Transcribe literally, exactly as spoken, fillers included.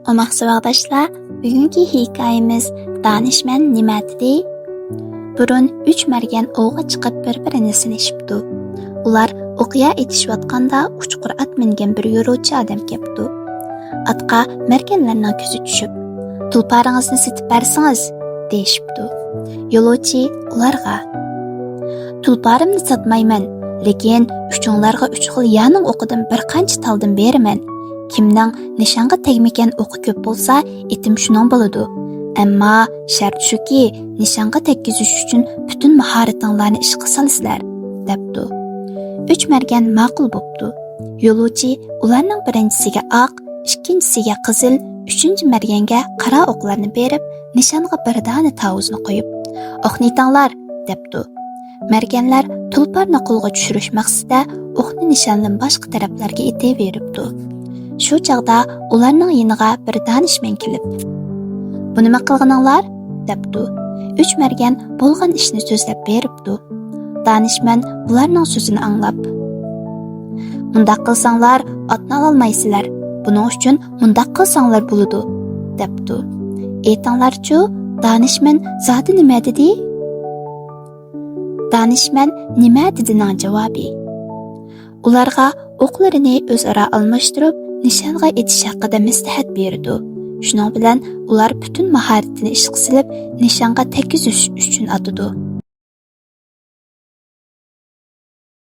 ئوماق ساۋاقداشلار، بۈگۈنكى ھېكايىمىز دانىشمەن نېمە دېدى؟ بۇرۇن ئۈچ مەرگەن ئوۋغا چىقىپ بىر-بىرىنى سىنىشىپتۇ. ئۇلار ئوقيا ئېتىشىۋاتقاندا ئۇچقۇر ئات مىنگەن بىر يولۇچى ئادەم كەپتۇ. ئاتقا مەرگەنلەرنىڭ كۆزى چۈشۈپ، تۇلپارىڭىزنى سېتىپ بەرسىڭىز، دېيىشىپتۇ. يولۇچى ئۇلارغا، تۇلپارىمنى ساتمايمەن، لېكىن ئۈچۈڭلارغا ئۈچ خىل يانىڭ ئوقىدىن بىر قانچە تالدىن بېرىمەن. كىمنىڭ نىشانغا تەگمىگەن ئوقى كۆپ بولسا، ئېتىم شۇنىڭ بولىدۇ. ئەمما شەرت شۇكى، نىشانغا تەگكۈزۈش ئۈچۈن پۈتۈن ماھارىتىڭلارنى ئىشقا سالىسىلەر، دەپتۇ. ئۈچ مەرگەن ماقۇل بوپتۇ. يولۇچى ئۇلارنىڭ بىرىنچىسىگە ئاق، ئىككىنچىسىگە قىزىل، ئۈچىنچى مەرگەنگە قارا ئوقلارنى بېرىپ، نىشانغا بىر دانە تاۋۇزنى قويۇپ، ئوقنى ئېتىڭلار، دەپتۇ. مەرگەنلەر تۇلپارنى قولغا چۈشۈرۈش مەقسىتىدە ئوقنى نىشاندىن باشقا تەرەپلەرگە ئېتىۋېرىپتۇ. شۇ چاغدا ئۇلارنىڭ يېنىغا بىر دانىشمەن كېلىپ، بۇ نېمە قىلغىنىڭلار؟ دەپتۇ. ئۈچ مەرگەن بولغان ئىشنى سۆزلەپ بېرىپتۇ. دانىشمەن بۇلارنىڭ سۆزىنى ئاڭلاپ، مۇنداق قىلساڭلار ئاتنى ئالالمايسىلەر، بۇنىڭ ئۈچۈن مۇنداق قىلساڭلار بولىدۇ، دەپتۇ. ئېيتىڭلارچۇ، دانىشمەن زادى نېمە دېدى؟ دانىشمەن نېمە دېدىنىڭ جاۋابى. ئۇلارغا ئوقلىرىنى ئۆزئارا ئالماشتۇرۇپ، نىشانغا ئېتىش ھەققىدە مەسلىھەت بېرىدۇ. شۇنىڭ بىلەن ئۇلار پۈتۈن ماھارىتىنى ئىشقا سېلىپ، نىشانغا تەگكۈزۈش ئۈچۈن ئاتىدۇ.